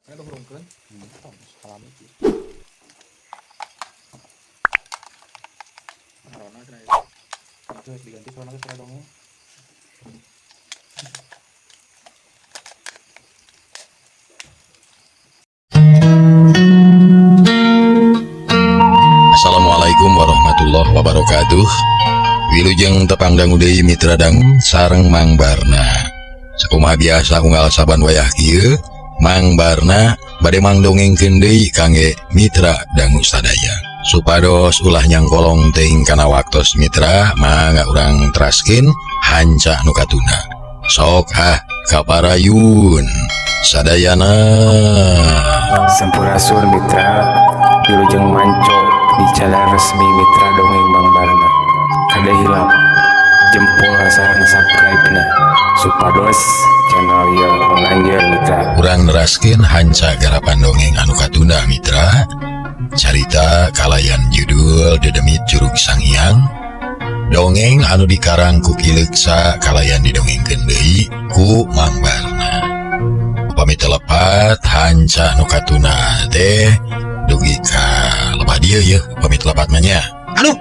Ini hurungkeun. Salami kieu. Corona cenah ieu. Itu harus diganti corona teh suara dongeng. Assalamualaikum warahmatullahi wabarakatuh. Wilujeng tepang dangu deui mitra dangu sareng Mang Barna. Sakumaha biasa unggal saban wayah kieu, Mang Barna bade mangdongengkeun deui kangge mitra dangu sadaya. Supados ulah nyangkolong teuing kana waktos mitra, mangga urang teraskeun hanca nu katunda. Sok ah kaparayun sadayana. Sampurasun mitra, wilujeng manco di channel resmi Mitra Dongeng Mang Barna. Kada hilap jempol sareng subscribe na supados channel ieu menganjeur mitra. Urang neraskeun hanca garapan dongeng anu katunda mitra. Carita kalayan judul Dedemit Curug Sanghyang. Dongeng anu dikarang ku Ki Leuksa kalayan didongengkeun deui ku Mang Barna. Upami teu lepat hanca nu katunda teh dugi ka lebah dieu yeuh upami teu lepat mah nya. Aduh,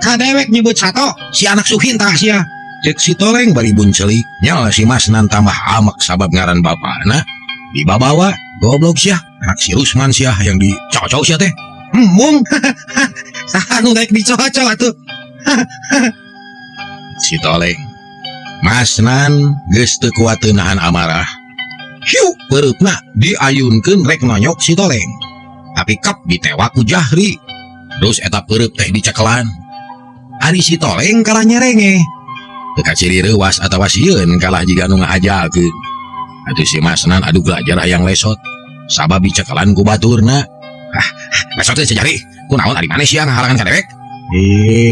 kadewek nyebut sato si anak Suhin tah sia. Cek si Toleng bari buncelik, nyal si Masnan tambah amek sabab ngaran bapana dibabawa goblok sia, anak si Rusman sia yang dicocok sia teh. Embung, saha nu rek dicocok atuh. Si Toleng Masnan geus teu kuat teu nahan amarah. Hiu peureupna diayunkeun rek nonyok si Toleng. Tapi kap ditewak ku Jahri. Terus eta peureub teh dicekelan. Ari si Toleng kalah nyerenge. Teu kaciri reuwas atawa sieun kalah jiga nu ngahajakeun. Atuh si Masnan adu belajar hayang lesot. Sabab dicekelan ku baturna. Ah, lesot teh si Jahri. Kunaon ari maneh sia ngahalangan ka dewek?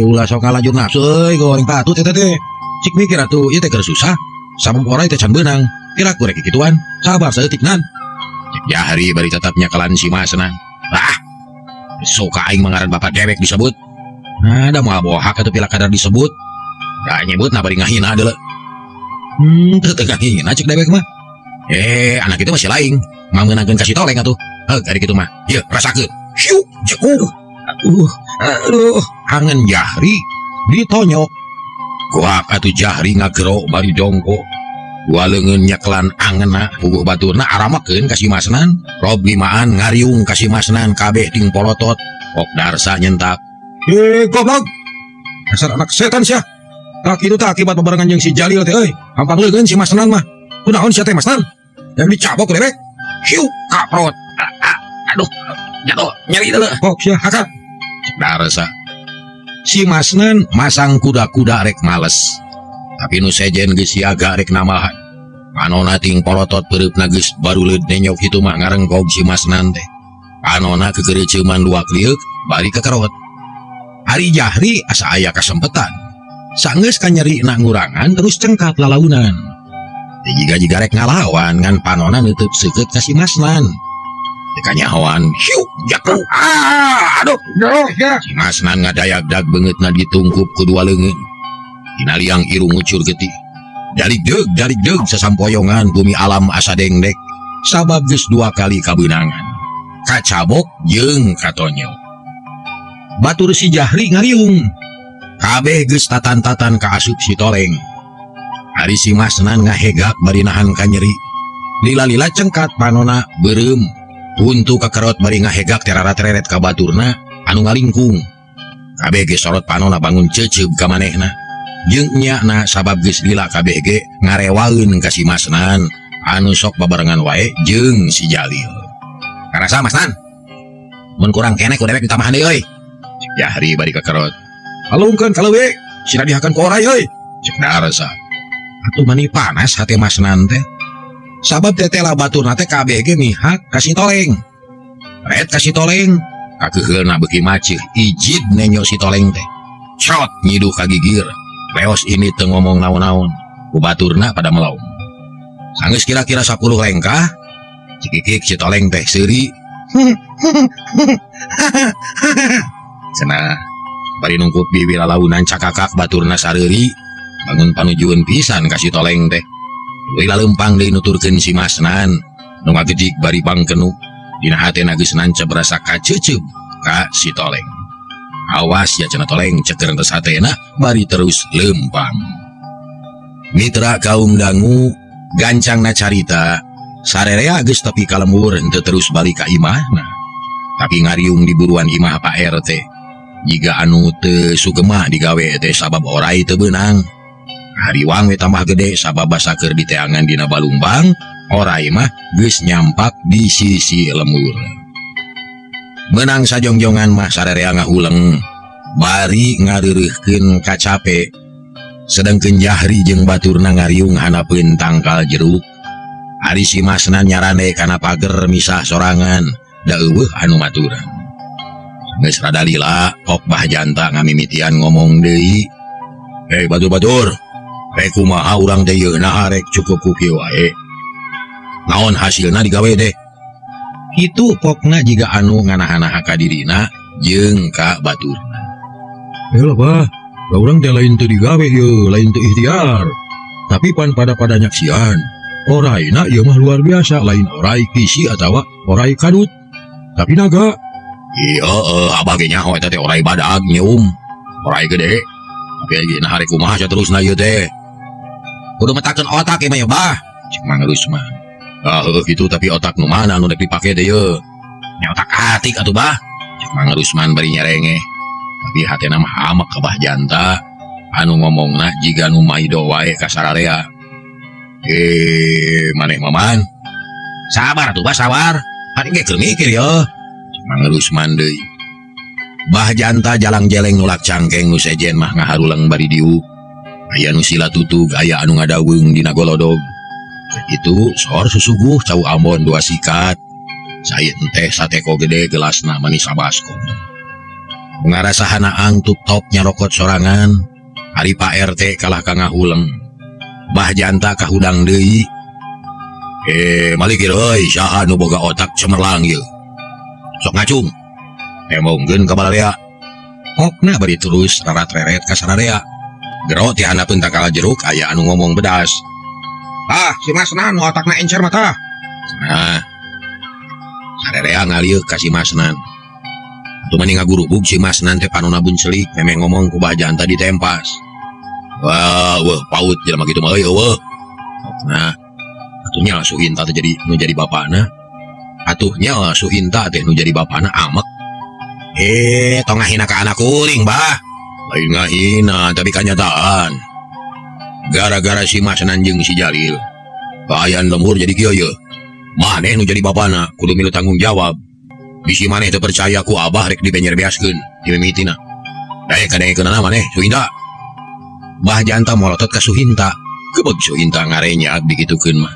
Ulah sok ngalajur nafsu euy goreng patut eta teh. Cik mikir atuh ieu teh keur susah. Sabab orai teh can beunang. Piraku rek kikituan. Sabar saeutik nan. Cek Jahri bari tetap nyekelan si Masnan. Ah, suka aing mangaran bapak dewek disebut. Nah, da moal bohak atuh pila kadar disebut. Da nyebut na bari ngahina deuleu. Teu teu ngahina cek dewek mah. Anak itu masih lain. Mangmeunangkeun ka si Toleng atuh. Heug ari kitu mah. Ieu rasakeun. Hiu, jekuh. Aduh, aduh, angen Jahri ditonyok. Kuak atuh Jahri ngagero bari jongkok. Dua leungeun nyekelan angenna puguh baturna aramakeun ka si Masnan. Rob limaan ngariung ka si Masnan kabeh ting polotot. Ok Darsa nyentak. Goblok. Dasar anak setan sia. Tak kitu tah akibat bebarengan jeung si Jalil teh euy. Hampang leungeun si Masnan mah. Kunaon sia teh Masnan? Yang dicabok dewek. Hiu, kaprot. Aduh, jatuh, nyeri deuleu. Kok sia hakan. Cek Darsa. Si Masnan masang kuda-kuda rek males. Tapi nu sejen geus siaga rek nambahan. Panona ting polotot peureupna geus baruleud nenyok kitu mah ngarengkog si Masnan teh. Panona kekereuceuman luak lieuk bari kekerot. Ari Jahri asa aya kasempetan. Sanggeus kanyerina ngurangan terus cengkat lalaunan. Teu jiga-jiga rek ngalawan ngan panona neuteub seukeut ka si Masnan. Teu kanyahoan, hiu jatuh. Ah, aduh, Jauh ya. Si Masnan ngadayag-dag beungeutna ditungkup ku dua leungeun. Dina liang irung ngucur getih. Daligdeug, daligdeug sasampoyongan bumi alam asa dengdek. Sabab geus dua kali kabeunangan. Kacabok jeung katonyo. Batur si Jahri ngariung. Kabeh geus tatan-tatan kaasup si Toleng. Ari si Masnan ngahegak bari nahan kanyeri. Lila-lila cengkat panona beureum. Huntu kakerot bari ngahegak terara-tereret ka baturna anu ngalingkung. Kabeh ge sorot panona bangun ceuceub ka manehna. Jeung nyana sabab geus lila kabeh ge ngarewaeun ka si Masnan anu sok babarengan wae jeung si Jalil. Karasa Masnan? Mun kurang keneh ku dewek ditambahan deui euy. Cek Jahri bari kakerot. Alungkeun ka leuwi, sina dihakan ku orai euy. Cek Darsa. Atuh mani panas hate Masnan teh. Sabab tetela baturna teh kabeh ge mihak ka si Toleng. Ret ka si Toleng, kakeheulna beuki maceuh ijid nenyo si Toleng teh. Crot nyiduh ka gigir. Leos ini teu ngomong naon-naon. Ku baturna pada melaung. Sanggeus kira-kira 10 lengkah, cikikik si Toleng teh seuri. Cenah bari nungkup bibi lalaunan cakakak baturna sareuri, bangun panujueun pisan ka si Toleng teh. Leuwih laleumpang deui nuturkeun si Masnan. Nu ngagedik bari bangkenu dina hatena geus nancep rasa kaceuceub ka si Toleng. Awas ya cenah Toleng ceker entes hatena bari terus lempang. Mitra kaum dangu gancangna carita sarerea geus tepi ka lembur henteu terus balik ka imahna. Tapi ngariung di buruan imah Pak RT. Jiga anu teu sugema digawe teh sabab orai teu beunang. Hariwang we tambah gede sabab basa keur diteangan dina balumbang, orai mah geus nyampak di sisi lembur. Meunang sajongjongan mah sarerea ngahuleng bari ngareureuhkeun kacape. Sedengkeun Jahri jeung baturna ngariung hanapeun tangkal jeruk. Ari si Masna nyarande kana pager misah sorangan, da eueuh anu maturan. Geus rada lila, kok Bah Janta ngamimitian ngomong deui. "Hei batur-batur, rek kumaha urang teh yeuna rek cukup ku kieu wae. Naon hasilna digawe teh?" Kitu pokna jiga anu nganaha-naha ka dirina jeung ka baturna. Yalah bah, da urang teh lain teu digawe ieu, lain teu ikhtiar. Tapi pan pada-pada nyaksian. Oraina ieu mah luar biasa, lain orai kisi atawa orai kadut. Tapi naga. Iya, abah ge nyaho eta teh orai badag nyium. Orai gede. Tapi lagi nah hari kumaha saterusna ieu teh. Kudu metakeun otak ieu mah ya bah. Cek Mang Rusman. Ah, heuh kitu tapi otak nu mana nu rek dipake teh ieu? Nya otak atik atuh bah. Cek Mang Rusman bari nyerengeh. Tapi hatena mah amek ka Bah Janta. Anu ngomongna jiga nu maido wae ka sararea. Maneh maman. Sabar atuh bah, sabar. Ari ge keur mikir ye. Cek Mang Rusman deui. Bah Janta jalang jeleng nulak cangkeng nu sejen mah ngaharuleng bari diuk. Aya nu sila tutug, aya anu ngadaweung dina golodog. Itu sor susuguh cau Ambon dua sikat. Saya teh sateko gede gelasna manis sabaskom. Ngarasahana angtup top nyarokot sorangan. Ari Pak RT kalah ka ngahuleng. Bah Janta kahudang deui. Malikir euy, saha nu boga otak cemerlang ieu? Sok ngacung. Emongkeun ka balarea. Okna bari terus rarat-reret ka sararea. Gero ti handapeun tangkal jeruk aya anu ngomong bedas. Ah, si Masnan nu otakna encer mah tah. Nah. Sarerea ngalieuk ka si Masnan. Atuh mani ngagurubug si Masnan teh panona buncelik memeh ngomong ku Bah Janta ditempas. Wah, wah paut jelema kitu mah euy eueuh. Nah, atuh nya Suhinta teh jadi nu jadi bapana. Atuh nya Suhinta teh nu jadi bapana amek. Tong ngahina ka anak kuring, bah. Lain ngahina tapi kanyataan. Gara-gara si Masnan jeung si Jalil. Kaayaan lembur jadi kieu ye. Maneh nu jadi bapana kudu milu tanggung jawab. Bisi maneh teu percaya ku abah rek dibenyer-beaskeun di mimitina. Daek kadengekeunana maneh Suhinta. Bah Janta molotot ka Suhinta. Kebeg Suhinta ngarenyak dikitukeun mah.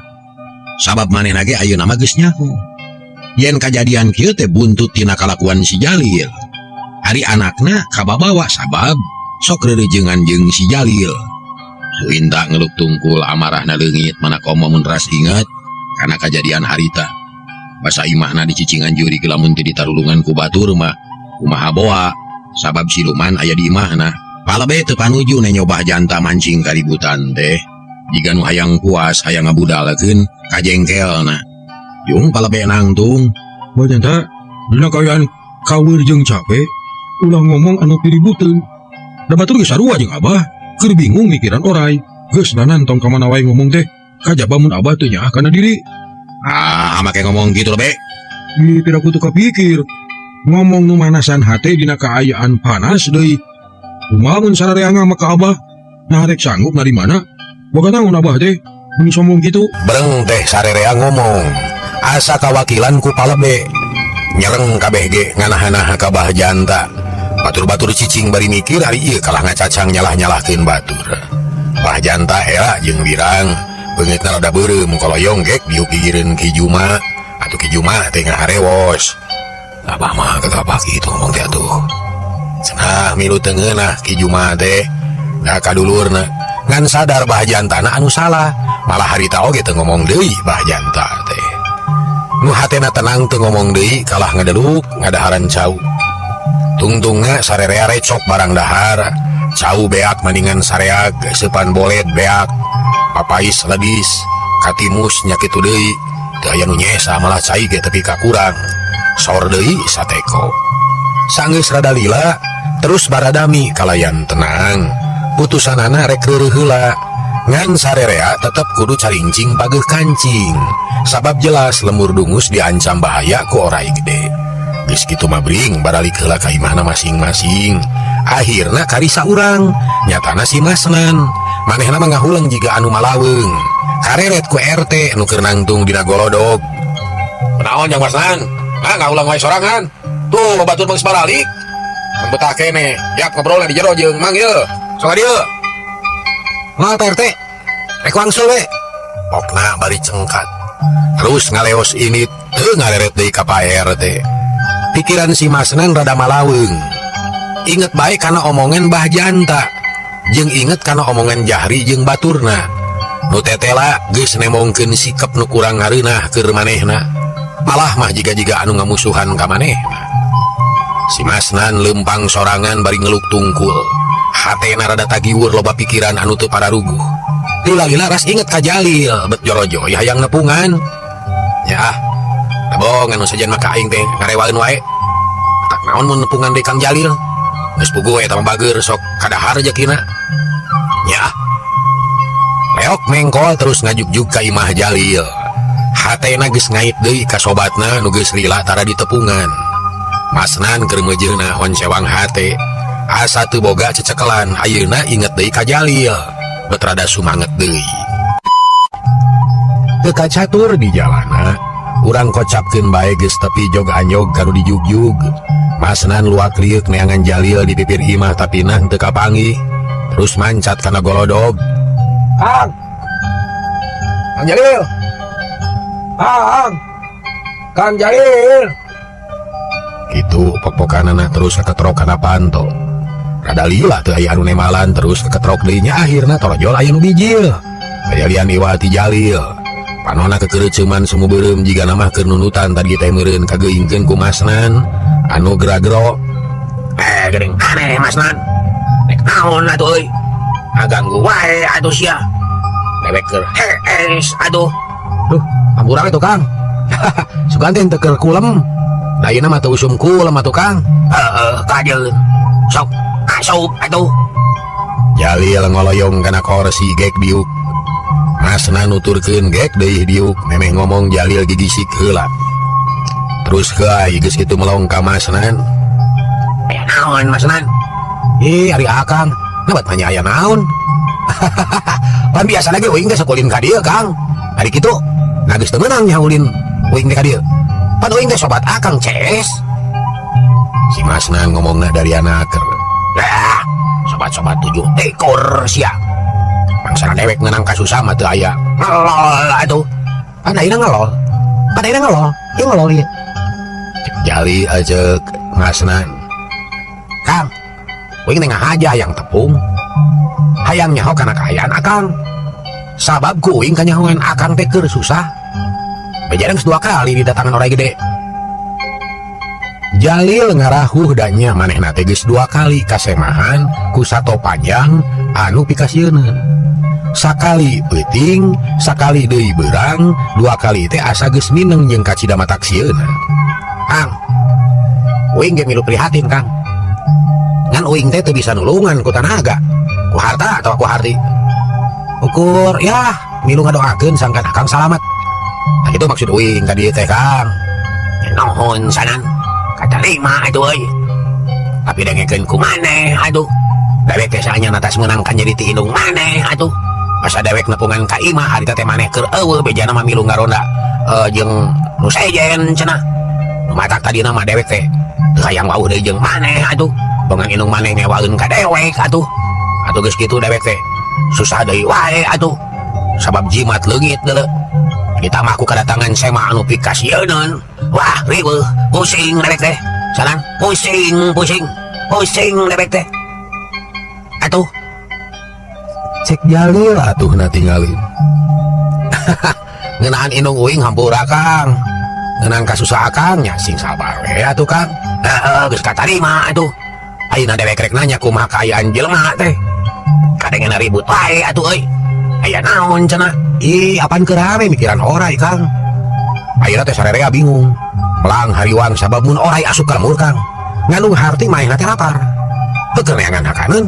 Sabab manehna ge ayeuna mah geus nyaho. Yen kajadian kieu teh buntut tina kalakuan si Jalil. Ari anakna kababawa sabab sok rerejengan jeung si Jalil. Suhinta ngeluk tungkul amarahna leungit mana komo mun ras inget kana kajadian harita. Basa imahna dicicingan juri lamun teu ditarulungan ku batur mah kumaha boa sabab siluman aya di imahna. Palebe teu panuju nenyo Bah Janta mancing kaributan teh. Jiga nu hayang puas hayang ngabudalkeun kajengkelna. Yung palebe nangtung. Bah Janta, dina kaayaan kaweur jeung cape, ulah ngomong anu piributeun. Da batur geus sarua jeung abah, keur bingung mikiran orai. Geus nanan tong ka mana wae ngomong teh, kajaba mun abah teu nyaah kana diri. Ah, make ngomong gitu be. Ih, tidak kutu kapikir. Ngomong nu manasan hate dina kaayaan panas deui. Kumaha mun sararea ngambek ka abah? Nah rek sanggup narimana? Boga naon abah teh? Mun sombong kitu. Breng teh sarerea ngomong. Asa kawakilan ku palebe. Nyereng kabeh ge nganaha-naha ka Bah Janta. Batur-batur cicing bari mikir ari ieu kalah ngacacang nyalah-nyalahkeun batur. Bah Janta era jeung wirang. Beungeutna rada beureum koloyong gek diukigireun Ki Juma. Atuh Ki Juma teh ngaharewos. Abah mah kagabah kitu ngomong teh atuh. Cenah milu teu ngeunah Ki Juma teh. Da kadulurna ngan sadar Bah Jantana anu salah. Malah harita oge teu ngomong deui Bah Janta teh. Nu hatena tenang teu ngomong deui kalah ngadeluk ngadaharan cau. Tungtungna sarerea recok barang dahar. Cau beak maningan sareag, seupan boled beak. Papais ledis, katimus nya kitu deui. Teu aya nu nyesa malah cai ge tepi ka kurang. Saur deui sateko. Sanggeus rada lila terus baradami kalayan tenang. Putusanana rek reureuh heula. Ngan sarerea tetep kudu carincing pageuh kancing. Sabab jelas lembur dungus diancam bahaya ku orai gede. Geus kitu mah bring baralik heula ka imahna masing-masing. Akhirna kari saurang, nyatana si Masnan. Manehna mah ngahuleng jiga anu malaweung. Kareret ku RT nu keur nangtung dina golodog. Naon jang Masnan? Ah ngahuleng wae sorangan. Tuh batur geus baralik. Mun betah keneh, yap ngobrol di jero jeung Mang ieu. Sok ka dieu. Moal Pak RT. Rek wangsul we. Pokna bari cengkat. Terus ngaleos ini teu ngareret deui ka Pak RT. Pikiran si Masnan rada malaweung. Inget bae kana omongan Bah Janta. Jeung inget kana omongan Jahri jeung baturna. Nu tetela geus nemongkeun sikep nu kurang ngareunah keur manehna. Malah mah jiga-jiga anu ngamusuhan ka manehna. Si Masnan lempang sorangan bari ngeluk tungkul. Hatena rada tagiwur loba pikiran anu teu pararuguh. Lila-lila ras inget ka Jalil, bet jorojo hayang nepungan. Ya ah, tabong anu sejen mah ka aing teh ngarewaeun wae. Tak naon mun nepungan deui Kang Jalil. Geus puguh eta mah bager sok kadahar rejekina. Ya ah. Leok mengkol terus ngajugjug ka imah Jalil. Hatena geus ngait deui ka sobatna nu geus lila tara ditepungan. Masnan keur meujeuna honcewang hate. Asa teu boga cecekelan ayeuna inget deui ka Jalil. Bet rada sumanget deui. Teu kacatur di jalana, urang kocapkeun bae geus tepi jog anyog ka nu dijugjug. Masnan luak lieuk neangan Jalil di pipir imah tapi nah teu kapanggih. Terus mancat kana golodog. Kang! Kang Jalil! Kang! Kang Jalil! Kitu pok-pokanana terus keketrok kana panto. Rada lila teu aya anu nemalan terus keketrok deui nya akhirna torojol aya nu bijil. Kajalian iwati Jalil. Panona kekeureuceuman semu beureum jigana mah keur nundutan tadi teh meureun kageingkeun ku Masnan anu gera-gero. Geuning aneh Masnan. Nek naon atuh euy? Ngaganggu wae atuh sia. Dewek keur hees atuh. Duh, hampura we tuh Kang. Sugan teh teu keur kulem. Da ayeuna mah teu usum kulem atuh Kang. Heeh, kajeun. Sok asup atuh. Jalil ngoloyong kana korsi gek diuk. Masna nuturkeun gek deui diuk, memeh ngomong Jalil gigisik heula. Terus heai geus kitu melong ka Masnan. Aya naon Masnan? Ih, ari Akang, nah bat nanya aya naon? Pan biasa lagi uing teh sok ulin ka dieu, Kang. Ari kitu, nah geus teu meunang nya ulin uing teh ka dieu. Pan uing teh sobat Akang, Ces. Si Masnan ngomongna dari anaker. Lah, sobat-sobat 7 ekor sia. Bangsana dewek ngenang kasusah mah teu aya. Ngelol atuh. Pan ayeuna ngelol. Pan ayeuna ngelol. Ieu ngelol ieu. Cek Jali ceuk Masnan. Kang, uing teh ngahaja hayang tepung. Hayang nyaho kana kaayaan Akang. Sabab ku uing kanyahoan Akang teh keur susah. Beja geus 2 kali didatangan orai gede. Jalil ngarahuh danya manehna teh geus 2 kali kasemahan ku sato panjang anu pikasieun. Sakali peuting, sakali deui beurang, 2 kali teh asa geus mineng jeung kacida matak sieuna. Kang, uing ge milu prihatin Kang. Ngan uing teh teu bisa nulungan ku tanaga, ku harta atawa ku harti. Ukur ya milu ngadoakeun sangkan Akang salamat. Nah, itu maksud uing ka dieu teh Kang. Nuhun sanan. Katarima atuh euy. Tapi dengekeun ku maneh atuh. Dewek teh saanya atas meunang kan jadi ti indung maneh atuh. Masa dewek nepungan ka imah harita teh maneh keur eueuh bejana mah milu ngaronda jeung nu sejen cenah. Nu matak tadina mah dewek teh teu hayang wauh deui jeung maneh atuh. Bongan indung maneh ngewaeun ka dewek atuh. Atuh geus kitu dewek teh susah deui wae atuh. Sabab jimat leungit deuleu. Ditambah ku kedatangan sema anu pikasieun. Wah, riweuh, pusing dewek teh. Sanan pusing, pusing, pusing dewek teh. Atuh. Cek Jalil atuh na tinggalin. Ngeunaan indung uing hampura Kang. Ngeunaan kasusah Akang nya sing sabar we atuh Kang. Heeh, geus katarima atuh. Ayeuna dewek rek nanya kumaha kaayaan jelema teh. Kadengena ribut wae atuh euy. Aya naon cenah? Ih, apaan keur rame mikiran orai Kang. Ayeuna teh sarerea bingung. Melang hariwang sabab mun orai asup ka lembur Kang. Ngandung harti manehna teh lapar. Heukeun neangan hakaneun.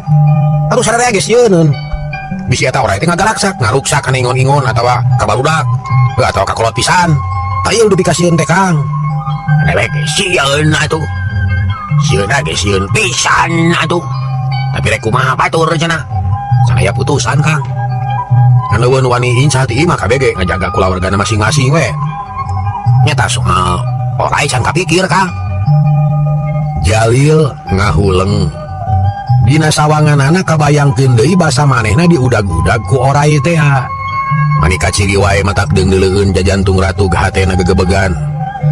Atuh sarerea ge sieuneun. Bisi eta orai teh ngagalaksak, ngaruksak kana ingon-ingon atawa ka barudak, heuh atawa ka kolot pisan. Tah ieu dipikasieun teh Kang. Dewek ge sieun atuh. Sieunna ge sieun pisan atuh. Tapi rek kumaha batur cenah. Can aya putusan Kang. Ngan euweuh nu wani inca ti imah kabeh ge ngajaga kulawargana masing-masing we. Nyata soal orai can kapikir Kang. Jalil ngahuleng. Dina sawanganana kabayangkeun deui basa manehna diudag-udag ku orai teh. Mani kaciri wae matak deungdeuleun jajantung ratu hatena gegebegan.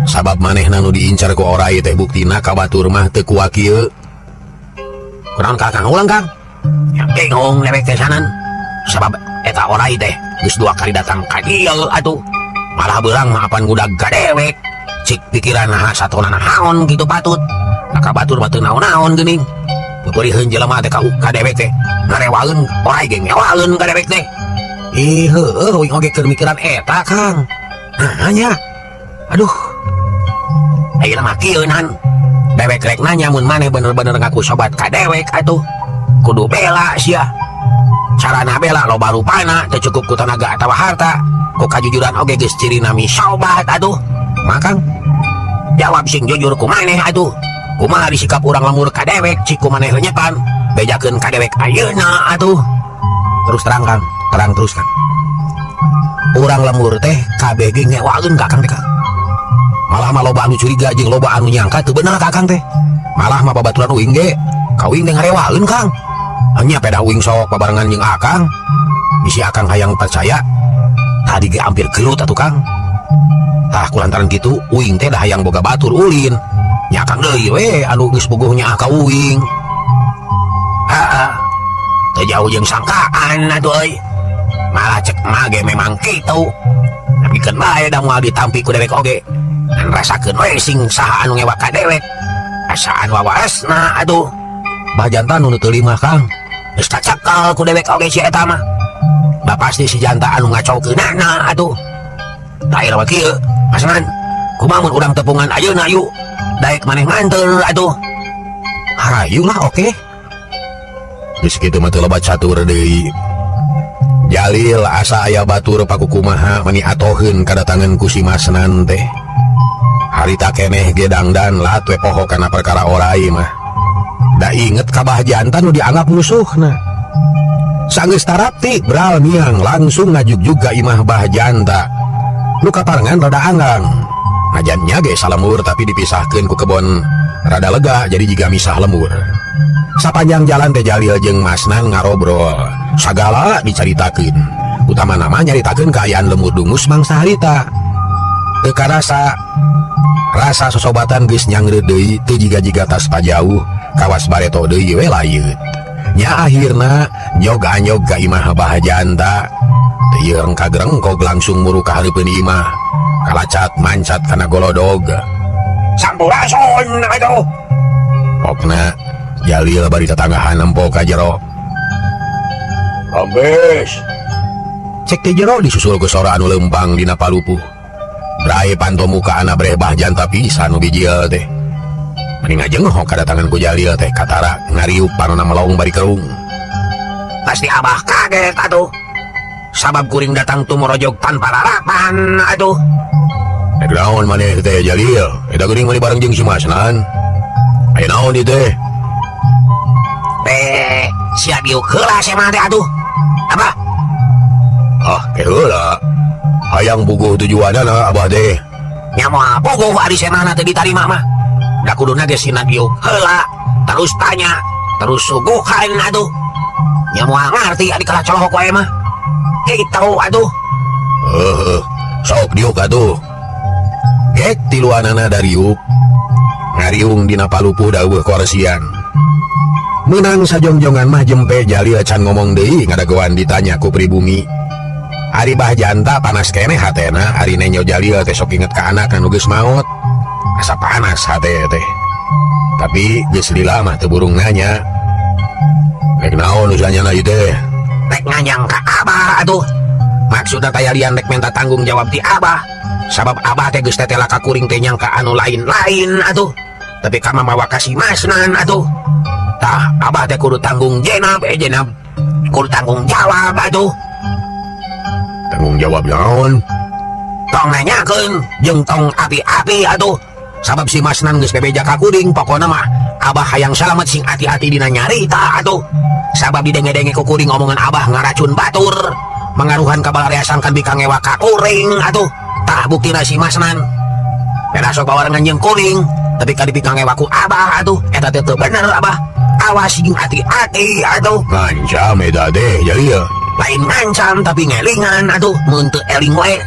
Sabab manehna nu diincar ku orai teh buktina ka batur mah teu kuat kieu. Kunaon ka Kang ulang Kang? Ya bingung dewek teh sanan. Sabab eta orai teh geus dua kali datang ka dieu atuh. Malah beurang mah apan ngudag ka dewek. Cik pikiran naha satona naon kitu patut. Nah ka batur mah teu naon-naon geuning. Peupeuriheun jelema teh ka dewek teh ngarewaeun orai ge ngewaeun ka dewek teh. Ih heueuh uing oge keur mikiran eta Kang. Nah nya. Aduh. Ayeuna mah kieu nan. Dewek rek nanya mun maneh bener-bener ngaku sobat ka dewek atuh. Kudu bela sia. Carana bela loba rupana teu cukup ku tanaga atawa harta. Ku kajujuran oge geus cirina misobat atuh. Makang jawab sing jujur ku maneh atuh. Kumaha disikap urang lembur ka dewek cik ku maneh lenyepan. Bejakeun ka dewek ayeuna atuh. Terus terang Kang, terang terus Kang. Urang lembur teh kabeh ge ngewaeun ka Kang teh Kang. Malah mah loba anu curiga jeung loba anu nyangka teu bener ka Kang teh. Malah mah babaturan uing ge, ka uing teh ngarewaeun Kang. Nya pedah uing sok babarengan jeung Akang. Bisi Akang hayang percaya. Tadi ge hampir gelut atuh Kang. Tah kulantaran kitu uing teh dah hayang boga batur ulin. Nya Akang deui we anu geus bogoh nyaah ka uing. Heeh. Teu jauh jeung sangkaan atuh euy. Malah cek mah ge memang kitu. Tapi keun bae da moal ditampi ku dewek oge. Ngan rasakeun we sing saha anu ngewa ka dewek. Asaan wawaresna atuh. Bah jantan nu teu limah Kang. Geus kacekel ku dewek oge si eta mah. Bah pasti si janta anu ngacokeunana atuh. Tah ieu mah kieu, Masnan. Kumaha mun urang tepungan ayeuna yuk. Daek maneh nganteur atuh. Hayu lah oke. Geus kitu mah teu loba catur deui. Jalil asa aya batur pakukumaha mani atoheun kadatangan ku si Masnan teh. Harita keneh ge dangdan lat we poho kana perkara orai mah. Da inget ka Bah Jantan nu dianggap musuhna. Sanggeus tarapti bral miang langsung ngajugjug ka imah Bah Janta. Nu kaparengan rada anggang. Najannya ge salembur tapi dipisahkeun ku kebon rada lega jadi jiga misah lembur. Sapanjang jalan teh Jalil jeung Masnan ngarobrol. Sagala dicaritakeun. Utama nama nyaritakeun kaayaan lembur dungus mangsa harita. Teu karasa rasa sosobatan geus nyangreut deui teu jiga-jiga tas pajauh kawas bareto deui we layeut. Nya akhirna nyog-anyog ka imah Bah Janta. Teu ieu kagrengkog langsung muru ka hareupeun imah. Kalacat mancat kana golodog. Sampurasun atuh. Pokna Jalil bari tetanggahan nempo ka jero. Ambes. Cek teh jero disusul ku sora anu lempang dina palupuh. Brai panto muka anak breh Bah Janta pisan nu bijil teh. Mani ngajenghok kadatangan ku Jalil teh katara ngariup panona melong bari kerung. Pasti abah kaget atuh. Sabab kuring datang tumorojog tanpa larapan atuh. Rek naon maneh teh Jalil? Eta geuning maneh bareng jeung si Masnan. Aya naon ieu teh? Teh, sia diuk heula sia mah teh atuh. Apa? Ah, ke heula. Hayang puguh tujuanana abah teh. Nya moal puguh ari semana teh ditarima mah. Da kuduna ge sina diuk heula, terus tanya, terus suguhan atuh. Nya moal ngarti ari kalah colohok wae mah. Kitu atuh. Heuh, sok diuk atuh. Gek tiluanana dariuk. Ngariung dina palupuh daweuh korsian. Menang sajongjongan mah jempe Jalil can ngomong deui ngadagoan ditanya ku pribumi. Ari Bah Janta panas keneh hatena, ari nenyo Jalil teh sok inget ka anak anu geus maot. Asa panas hate teh. Tapi geus lila mah teu burung nanya. Rek naon usahanya ieu teh? Rek nganyang ka abah atuh. Maksudna tayalian rek minta tanggung jawab ti abah. Sabab abah teh geus tetela ka kuring teh nyangka anu lain-lain atuh. Tapi kama mawa ka si Masnan atuh. Tah abah teh kudu tanggung jenab jenab. Kudu tanggung jawab atuh. Tanggung jawab naon? Tong nanyakeun jeung tong api-api atuh. Sabab si Masnan geus bebeja ka kuring, pokona mah abah hayang salamet sing ati-ati dina nyarita atuh. Sabab didenge-denge ku kuring omongan abah ngaracun batur, mangaruhan ka balarea sangkan bikangewa ka kuring atuh. Tah buktina si Masnan beda sok bawarengan jeung kuring, tapi ka dipikangewa ku abah atuh. Eta teh teu bener abah. Awas sing ati-ati atuh. Ngancam eta teh jadi ya. Lain ngancam tapi ngelingan atuh. Mun teu eling wae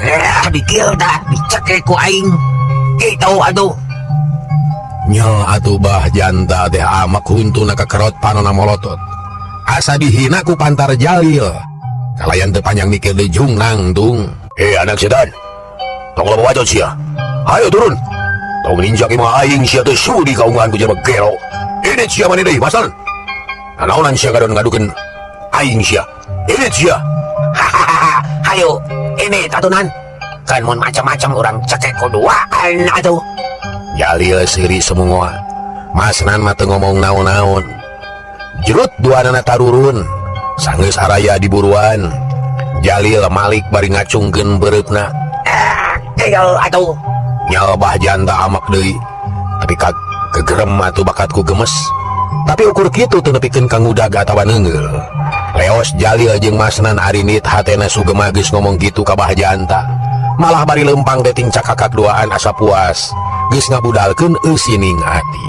dikil tah dicekek ku aing. Kitu atuh. Nya atuh Bah Janta teh amak huntuna kakerot panona molotot. Asa dihina ku pantar Jalil. Kalayan teu panjang mikir deui jung nangtung. Anak setan. Tong loba bacot sia. Ayo turun. Tong ninjak imah aing sia teu sudi kaungahan ku jelema gero. Ini sia maneh deui, Masnan. Nanaonan sia gadon ngadukeun aing sia. Ini sia. Hahaha. Hayo, ini tatunan. Kan mun macam-macam orang cekek kuduaan atuh. Jalil seuri semungoa. Masnan mah teu ngomong naon-naon. Jerut duanana tarurun. Sanggeus araya diburuan. Jalil malik bari ngacungkeun beureupna. Jalil atuh. Nyal Bah Janta amak deui. Tapi ka kegerem atuh bakatku gemes. Tapi ukur kitu teu nepikeun ka ngudag atawa neungeul. Leos Jalil jeung Masnan arinit hatena sugema geus ngomong kitu ka Bah Janta. Malah bari lempang teh tingcak kakak duaan asa puas. Geus ngabudalkeun eusining ati.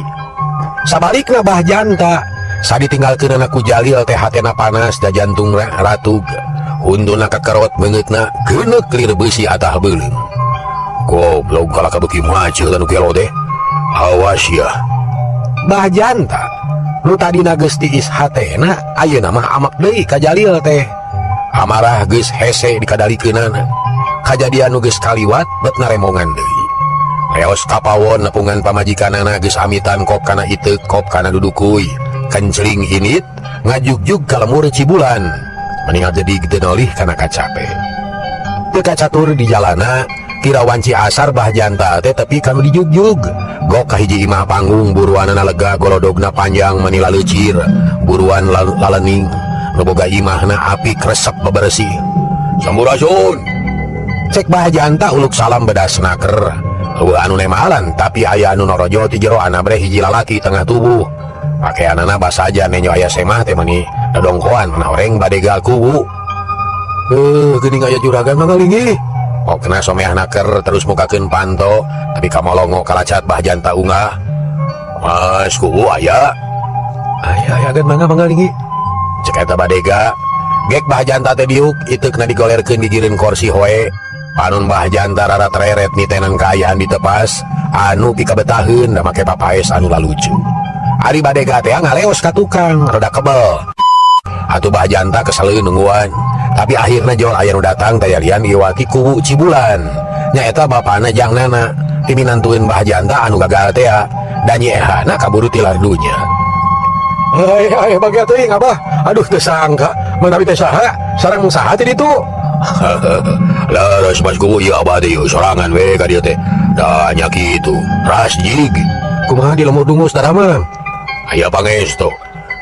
Sabalikna Bah Janta saditinggalkeunana ku Jalil teh hatena panas da jantung ratug. Hunduna kakerot beungeutna geuneuk lir beusi atah beuleum. Goblok kalaka beuki maceuh anu gelo teh. Awas ya. Bah Janta nu tadina geus tiis hatena ayeuna mah amak deui ka Jalil teh. Amarah geus hese dikadalikeunana. Kajadian nu geus kaliwat bet naremongan deui. Leos kapawon nepungan pamajikanana geus amitan kop kana iteuk kop kana dudukuy. Kencling init ngajugjug ka lemur Cibulan. Meningal jadi teu nolih kana kacape. Teu kacatur di jalana kira wanci asar Bah Janta teh tepi kanu dijugjug. Gok ka hiji imah panggung buruanana lega golodogna panjang mani laleucir. Buruan lalening nu boga imahna api kresep bebersih. Sampurasun. Cek Bah Janta uluk salam bedas naker. Eueuh anu nemalan tapi aya anu norojo ti jero anabreh hiji lalaki tengah tubuh. Pakeanana basaja nenyo aya semah teh mani dodongkoan mana oreng badegal kubu. Geuning aya juragan mah ngalinggih. Pokna someah naker terus mukakeun panto tapi kamolongo kalacat Bah Janta unggah. Mas kubu aya. Aya aya gan mangga mangga linggih. Cek eta badega. Gek Bah Janta teh diuk iteukna digolerkeun gigireun korsi hoe. Panon Bah Janta rara tereret nitenan kaayaan ditepas anu pikabetaheun da make papaes anu lalucu. Ari badega teh ngaleos ka tukang rada kebel. Atuh Bah Janta keseleun nungguan. Tapi akhirna jol aya nu datang tayalian iwati kubu Cibulan. Nyaeta bapana jang nana timinantueun Bah Janta anu gagal teh da nyi ehana kaburu tilar dunya. Ai ai bagia teuing abah. Aduh teu sangka manawi teh saha sareng saha teh ditu. Leres Mas Kubu ieu abah teh ieu sorangan we ka dieu teh. Da nya kitu. Ras jig. Kumaha di lemur dungus daramang? Aya pangesto.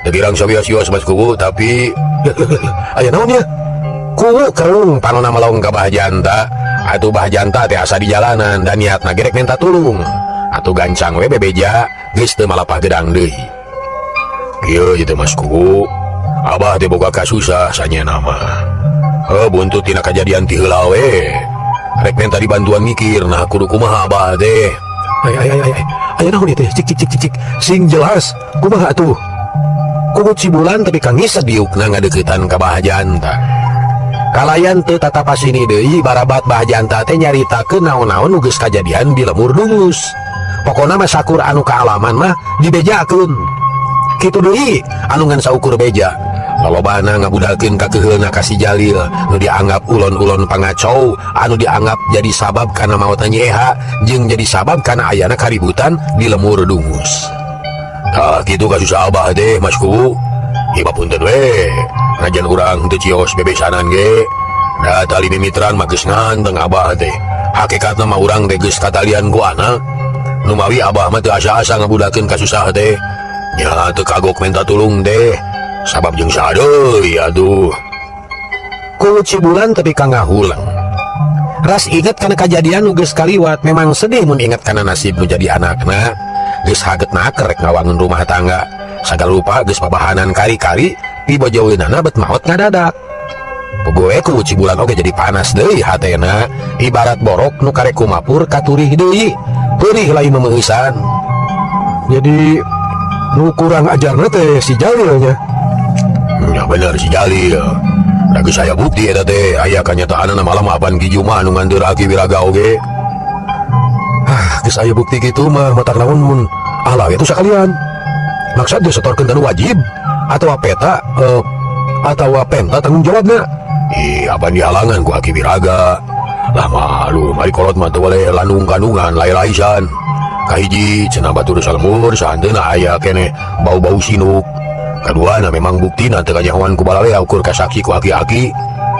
Teu kirang sawios-wios Mas Kubu tapi aya naon ieu? Kubu kerung panona melong ka Bah Janta. Atuh Bah Janta teh asa di jalanan dan niatna gerek minta tulung. Atuh gancang we bebeja geus teu malapah gedang deui. Kieu ieu teh Mas Kubu. Abah teh boga kasusah sanyana mah. Heuh buntut tina kajadian ti heula we. Rek minta dibantuan mikir nah kudu kumaha abah teh. Ai ai ai ai. Aya naon ieu teh? Cik cik cik cik cik. Sing jelas kumaha atuh? Kubu Cibulan tapi kangis diukna ngadeuketan ka Bah Janta. Kalayan teu tatapasini deui barabat Bah Janta teh nyaritakeun naon-naon nu geus kajadian di lemur dungus. Pokona mah sakur anu kaalaman mah dibejakeun. Kitu deui anu ngan saukur beja. Lolobana ngabudalkeun ka keuheulna ka si Jalil nu dianggap ulon-ulon pangacau anu dianggap jadi sabab kana maotna Nyi Eha jeung jadi sabab kana ayana kaributan di lemur dungus. Tah kitu kasus abah teh Mas Kubu. Ieu punten we. Najan urang teu cios bebesanan ge. Da tali mimitran mah geus nganteng abah teh. Hakikatna mah urang teh geus katalian ku anak. Numawi abah mah teu asa-asa ngabudakeun kasusah teh. Nya teu kagok minta tulung teh. Sabab jeung saha deui atuh. Ku Cibulan tepi ka ngahuleng. Ras inget kana kajadian nu geus kaliwat, memang sedih mun inget kana nasib nu jadi anakna. Geus haget naker rek ngawangun rumah tangga. Sagala rupa geus pabahanan kari-kari, pibojoeunana bet maot ngadadak. Puguh ku Cibulan oge jadi panas deui hatena, ibarat borok nu karek kumapur katurih deui. Perih lain memeueusan. Jadi nu kurang ajarna teh si Jalil nya. Ya bener si Jalil. Da geus aya bukti eta teh, aya kanyataanna malah mah apan Ki Juma anu nganteur Aki Wiraga oge. Ah, geus aya bukti kitu mah matak naon mun ala we tuh sakalian. Maksad geus setorkeun tanu wajib atawa peta atawa penta tanggung jawabna. Ih, apan dihalangan ku Aki Wiraga. Lah malu, mari kolot mah teu boleh landung kandungan lair-laisan. Kahiji cenah batur salmur sahanteuna aya keneh bau-bau sinuk. Kaduana memang buktina teu kanyahoan ku balarea ukur kasaksi ku aki-aki.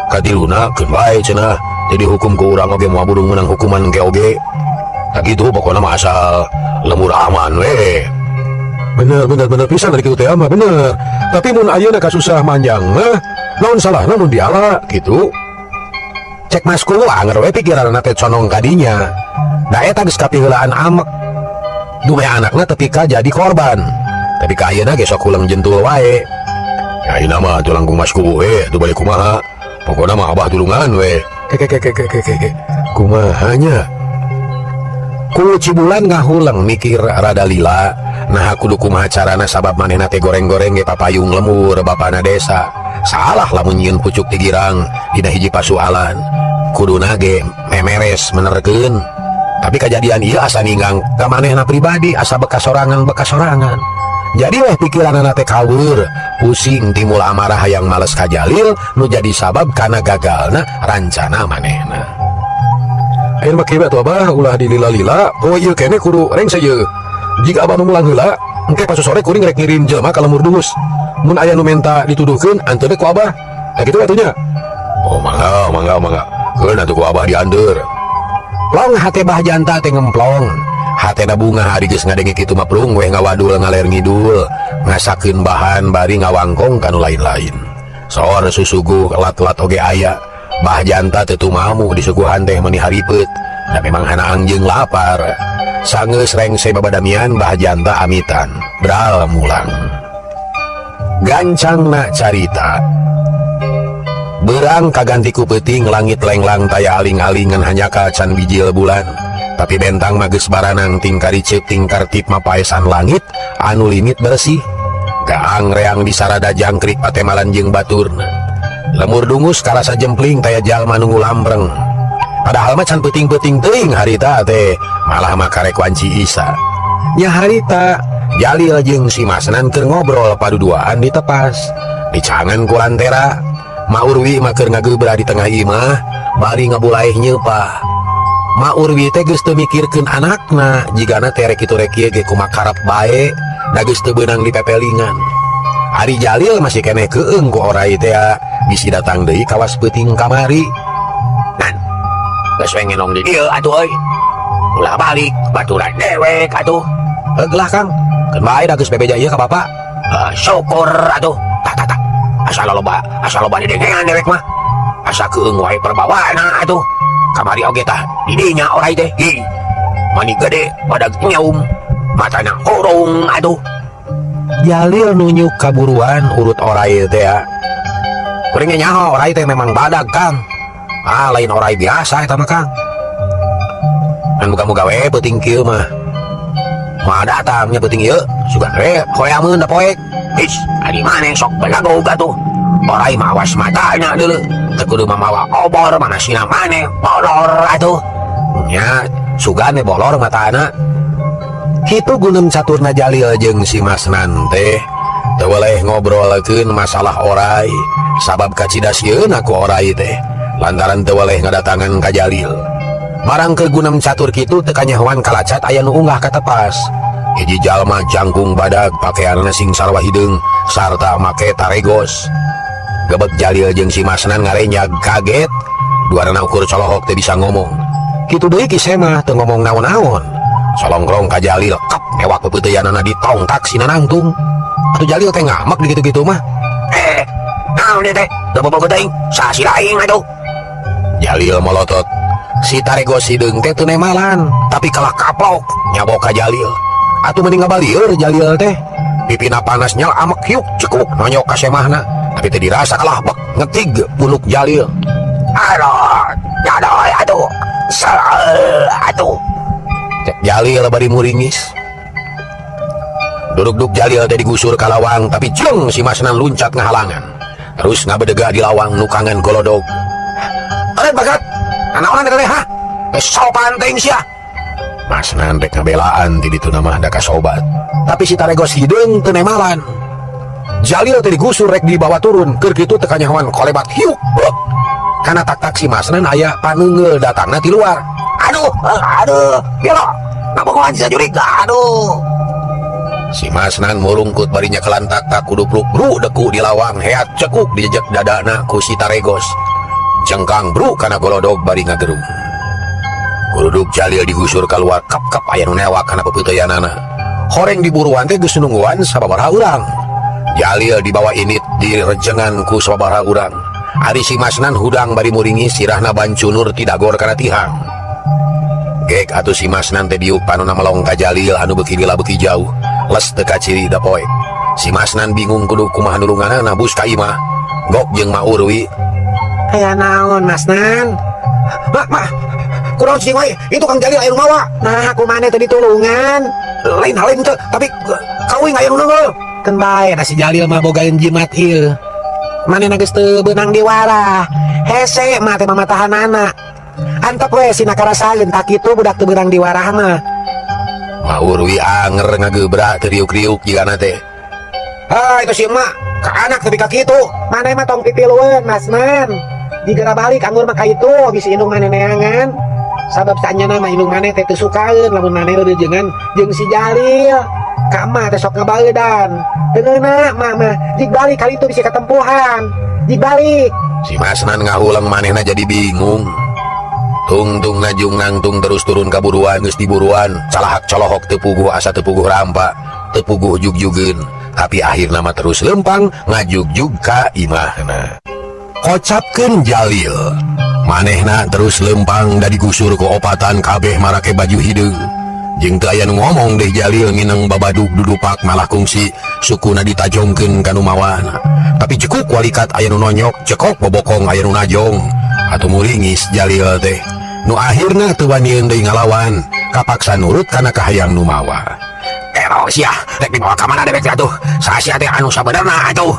Katiluna keun bae cenah jadi hukum ku urang oge moal burung meunang hukuman ke oge. Tak kitu pokona mah asal lemur aman we. Bener bener bener pisan ari kitu teh mah bener. Tapi mun ayeuna kasusah manjang mah naon salahna mun diala kitu. Cek Mas Kuwu anger we pikiranna teh conong kadinya. Da eta geus kapiheulaan amek. Dumeh anakna tepi ka jadi korban. Tapi ka ayeuna ge sok huleng jentul wae. Ya ayeuna mah tuh langkung Mas Kuwu we tuh balik kumaha. Pokona mah abah tulungan we. Ke ke ke ke ke ke ke. Kumaha nya? Ku Cibulan ngahuleng mikir rada lila. Nah kudu kumaha carana sabab manehna teh goreng-goreng ge papayung lemur bapana desa. Salah lamun nyieun pucuk ti girang dina hiji pasualan. Kuduna ge memeres menerkeun. Tapi kajadian ieu asa ninggang ka manehna pribadi, asa bekas sorangan bekas sorangan. Jadi weh pikiranana teh kawur, pusing timbul amarah hayang males ka Jalil nu jadi sabab kana gagalna rancana manehna. Ayeuna mah kieu atuh abah ulah dilila-lila, poe ieu keneh kudu rengse ieu. Jika abah nu mulang heula, engke pas sore kuring rek ngirim jelema ka lemur dungus. Mun aya nu menta dituduhkeun anteurna ku abah. Tah kitu atuh nya. Oh mangga mangga mangga. Keun atuh ku abah dianteur. Plong hate Bah Janta teh ngemplong. Hatena bunga ari geus ngadenge kitu mah plung weh ngawadul ngaler ngidul, ngasakeun bahan bari ngawangkong kanu lain-lain. Sor susuguh lat-lat oge aya. Bah Janta teu tumamu disuguhan teh meuni haripeut. Da memang hanaang jeung lapar. Sanggeus rengse babadamian Bah Janta amitan. Bral mulang. Gancangna carita. Berang kaganti ku peuting langit lenglang taya aling-alingan hanyakal can bijil bulan. Tapi bentang mah geus baranang tingkar riceup tingkar tip mapaesan langit anu limit bersih. Gaang reang disarada jangkrik patemalan jeung baturna. Lemur dungus karasa jempling taya jalma nu ngulampreng. Padahal mah can peuting-peuting teuing harita teh, malah mah karek wanci isa. Nya harita Jalil jeung si Masnan keur ngobrol paduduaan di tepas. Dicangan ku lantera. Ma Urwi mah keur ngagebra di tengah imah bari ngabulaeh nyeupah. Ma Urwi teh geus teu mikirkeun anakna, jigana teh rek kitu rek kieu ge kumakarep bae, da geus teu beunang dipepelingan. Ari Jalil masih keneh keung ku orai teh bisi datang deui kawas peuting kamari. Nan, geus we ngenong di dieu atuh euy. Ulah balik baturan dewek atuh. Heug lah Kang, keun bae da geus bebeja ieu ka bapak. Syukur atuh. Tah tah tah. Asa loba didengean dewek mah. Asa keung wae perbawana atuh. Kamari oge tah didinya orai teh. Hi. Mani gede badag nyaum. Matana horong atuh. Jalil nunjuk kaburuan urut orai teh ya. Kuring ge nyaho orai teh memang badag Kang. Ah lain orai biasa eta mah Kang. Kan muga-muga we peuting kieu mah. Moal datang nya peuting ieu, sugan we hoeameun da poek. Is, ari maneh sok belagog atuh. Orai mah awas matanya deuleu. Teu kudu mamawa obor mana sina maneh bolor atuh. Nya sugan we bolor matana. Kitu gunem caturna Jalil jeung si Masnan teh. Teu weleh ngobrolkeun masalah orai, sabab kacida sieun ku orai teh. Lantaran teu weleh ngadatangan ka Jalil. Barang keur gunem catur kitu teu kanyahoan kalacat aya nu unggah ka tepas. Hiji jalma jangkung badag pakeanna sing sarwa hideung sarta make taregos. Gebeg Jalil jeung si Masnan ngarenyag kaget. Duarana ukur colohok teu bisa ngomong. Kitu deui Ki Semah teu ngomong naon-naon. Solongkrong ka Jalil kap newak pepeuteyanana ditongtak sina nangtung. Atuh Jalil teh ngamek di kitu-kitu mah. Eh, naon ieu teh? Teu bobogoh teuing, saha sira aing atuh? Jalil molotot. Si Taregos hideung teh teu nemalan, tapi kalah kaplok nyabok ka Jalil. Atuh mending ngabalieur Jalil teh. Pipina panas nyal amek hiuk cekuk nonyok ka Semahna, tapi teu dirasa kalah bek ngetig punuk Jalil. Aduh, aduh, aduh. Atuh. Cek Jalil bari muringis. Duduk-duk Jalil teh digusur ka lawang, tapi jeng si Masnan luncat ngahalangan. Terus ngabedega di lawang nukangan golodog. Eureun bagat. Nanaonan eta teh ha? Geus sopan teuing sia. Masnan rek ngabelaan ti ditu mah da kasobat. Tapi si Taregos hideung teu nemalan. Jalil teh digusur rek dibawa turun, keur kitu teu kanyahoan kolebat hiuk. Bek. Kana tak-tak si Masnan aya paneunggeul datangna ti luar. Aduh, aduh, belo. Ngabogohan si jurig, aduh. Si Masnan murungkut bari nyekelan tak-tak kudupluk bru deku di lawang heat cekuk dijejek dadana ku si Taregos. Jengkang bru kana golodog bari ngagerung. Kuruduk Jalil digusur keluar kap-kap aya nu newak kana pepeuteyanana. Horeng diburuan teh geus nungguan sababaraha urang. Jalil dibawa init direjengan ku sababaraha urang. Ari si Masnan hudang bari muringis sirahna bancunur ti dagor kana tihang. Gek atuh si Masnan teh diuk panona melong ka Jalil anu beuki lila beuki jauh. Les teu kaciri da poek. Si Masnan bingung kudu kumaha nulunganana bus ka imah. Gok jeung Ma Urwi. Aya naon Masnan? Mak, mak. Kunaon cicing wae? Itu Kang Jalil aya nu mawa. Nah, aku maneh teh ditulungan. Lain hal lain teu, tapi kauing aya nu neungeul. Keun bae da si Jalil mah bogaeun jimat ieu. Manehna geus teu beunang diwarah. Hese mah teh mamatahanana. Antep we sina karasaeun tak kitu budak teu beunang diwarah mah. Ma Urwi anger ngagebrak teu riuk-riuk jigana teh. Ah, itu si emak ka anak tapi ka kitu. Maneh mah tong pipilueun, Masnan. Digera balik anggur mah ka itu bisi indung maneh neangan. Sabab sanyana mah indung maneh teh teu sukaeun lamun maneh reurejengan jeung si Jalil. Ka emak teh sok ngabaeudan. Teu ngeunah emak mah, jig balik kali itu bisi katempuhan. Jig balik. Si Masnan ngahuleng manehna jadi bingung. Tungtung najung nangtung terus turun ka buruan geus diburuan, calahak colohok teu puguh asa teu puguh rampa, teu puguh jugjugeun. Tapi akhirna mah terus lempang ngajugjug ka imahna. Kocapkeun Jalil. Manehna terus lempang da digusur ku opatan kabeh marake baju hideung. Jeung teu aya nu ngomong deh Jalil ngineng babadug dudupak malah kungsi sukuna ditajongkeun ka nu mawana. Tapi cekuk walikat aya nu nonyok, cekok bobokong aya nu najong. Atuh muringis Jalil teh. Nu akhirna teu wanian deui ngalawan, kapaksa nurut kana kahayang nu mawa. Ero sia, rek dibawa ka mana dewek teh atuh? Saha teh anu sabenerna atuh?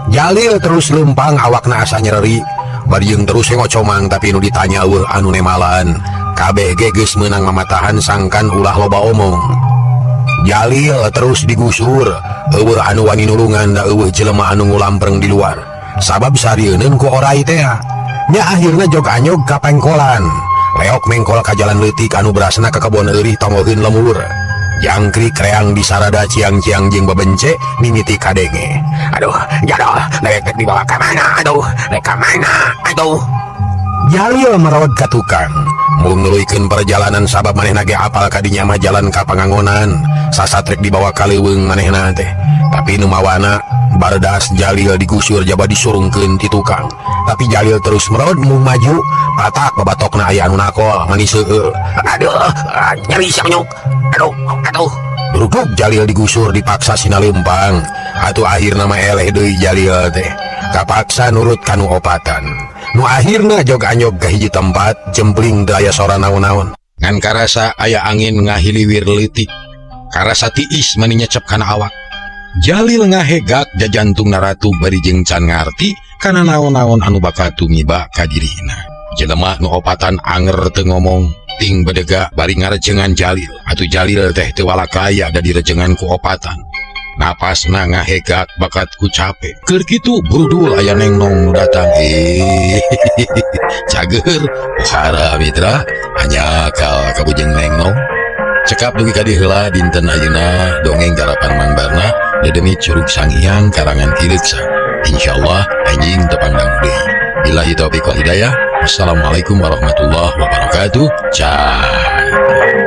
Jalil terus lempang awakna asa nyereri. Bari jeung terus ngocomang tapi nu ditanya eueuh anu nemalan. Kabeh ge geus meunang mamatahan sangkan ulah loba omong. Jalil terus digusur, eueuh anu wani nulungan da eueuh jelema anu ngulampreng di luar. Sabab sarieun ku orai teh. Nya akhirna jog anyog ka pengkolan. Leok mengkol ka jalan leutik anu berasna ka kebon eurih tongoheun lemur. Jangkrik reang disarada ciang-ciang jeung bebence mimiti kadenge. Aduh, jadol, dewek rek dibawa ka mana? Aduh, rek ka mana? Aduh. Jalil merod ka tukang. Mung nuluykeun perjalanan sabab manehna ge apal ka dinya mah jalan ka pangangonan. Sasat rek dibawa ka leuweung manehna teh. Tapi nu mawana bardas Jalil digusur jaba disurungkeun ti tukang. Tapi Jalil terus merod mung maju, patak babatokna aya anu nakol manis seueur. Aduh, nyeri sia nyuk. Aduh, aduh. Duruk Jalil digusur dipaksa sina lempang. Atuh akhirna mah eleh deui Jalil teh. Kapaksa nurut kanu opatan. Nu akhirna jog anyog ka hiji tempat jempling teu aya sora naon-naon. Ngan karasa aya angin ngahiliwir leutik. Karasa tiis mani nyecep kana awak. Jalil ngahegak jajantung naratu bari jeung can ngarti kana naon-naon anu bakal tumiba ka dirina. Jelema nu opatan anger teu ngomong, ting bedega bari ngarejengan Jalil. Atuh Jalil teh teu walakaya da direjengan ku opatan. Napasna ngahegak bakat ku capek. Keur kitu burudul aya nengnong nu datang. Cager, pohara mitra, hanya kal kabujeng nengnong. Cekap dugi ka dieu heula dinten ayeuna dongeng garapan Mang Barna Dedemi Curug Sanghyang karangan Ki Reksa. Insyaallah anjing tepang deui. Billahi taufiq wal hidayah. Wassalamualaikum warahmatullahi wabarakatuh. Cai.